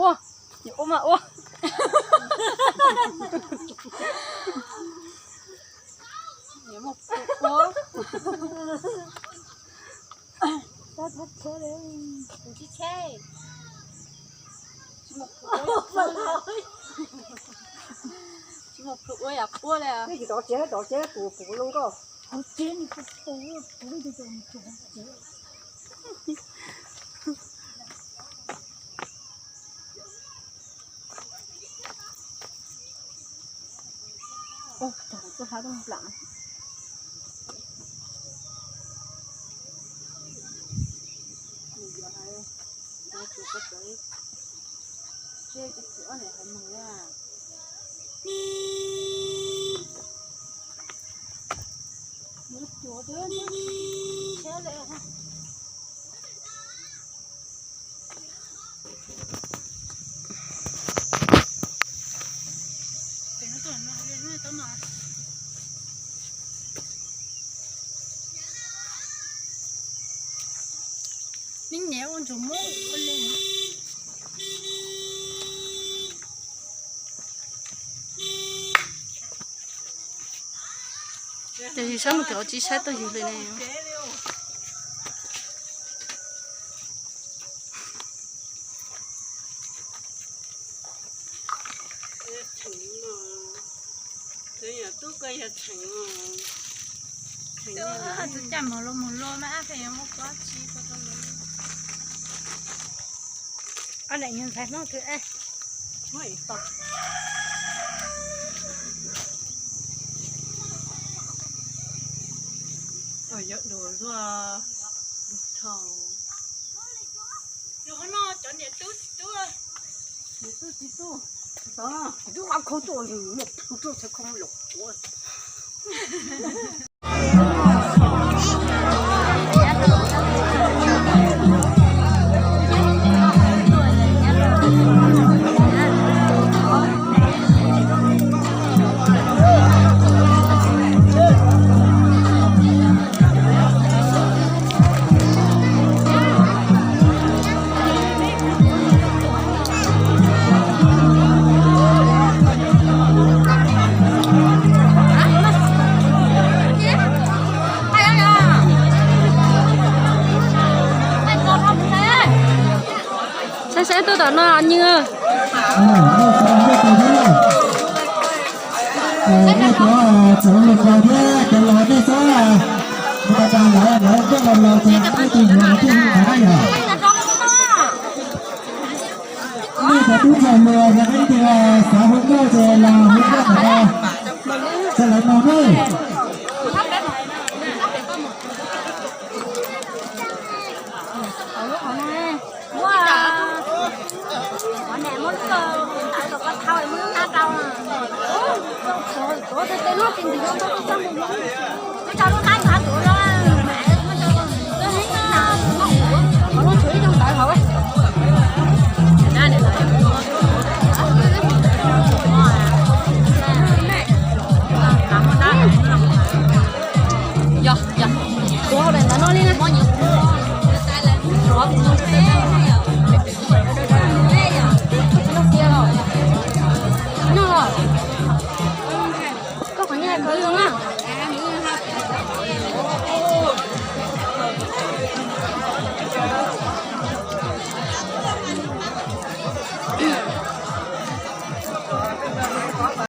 Ua, ua mas ua. Ua. Tsis tshe. Tsis mus plhws ua yam quaj li. Tsis tov tsev, tov tsev pum pum lub nkauj. Neb nyiam ua ntsuag muab ua li. Ces yus saib mus cov tsis saib tau yus li ne. Tub ko yog tseem, tseem caj mog los mog los mas ab pheej yuav muab kuab tsi ko tau los. Ab daim nyuag ntxhais Hmoob twg ab. Yog dua luaj, dua thaum. Yog no cov niam tub tsis tub, niam tub tsis tub, tub qab khau tuaj, niam tub tub txhawv khau los quav. Saib saib tuaj tom no nyi. Nej cov txawv los kos thiab cov los nej txhob mus tas tas lawv, lawv coj los los ces nej tus yuav los thiaj li tas yom. Nej cov tub ntxhais hluas yog leej twg xav hu nkauj ces los hu nkauj ntawm no, coj lawv no nawb.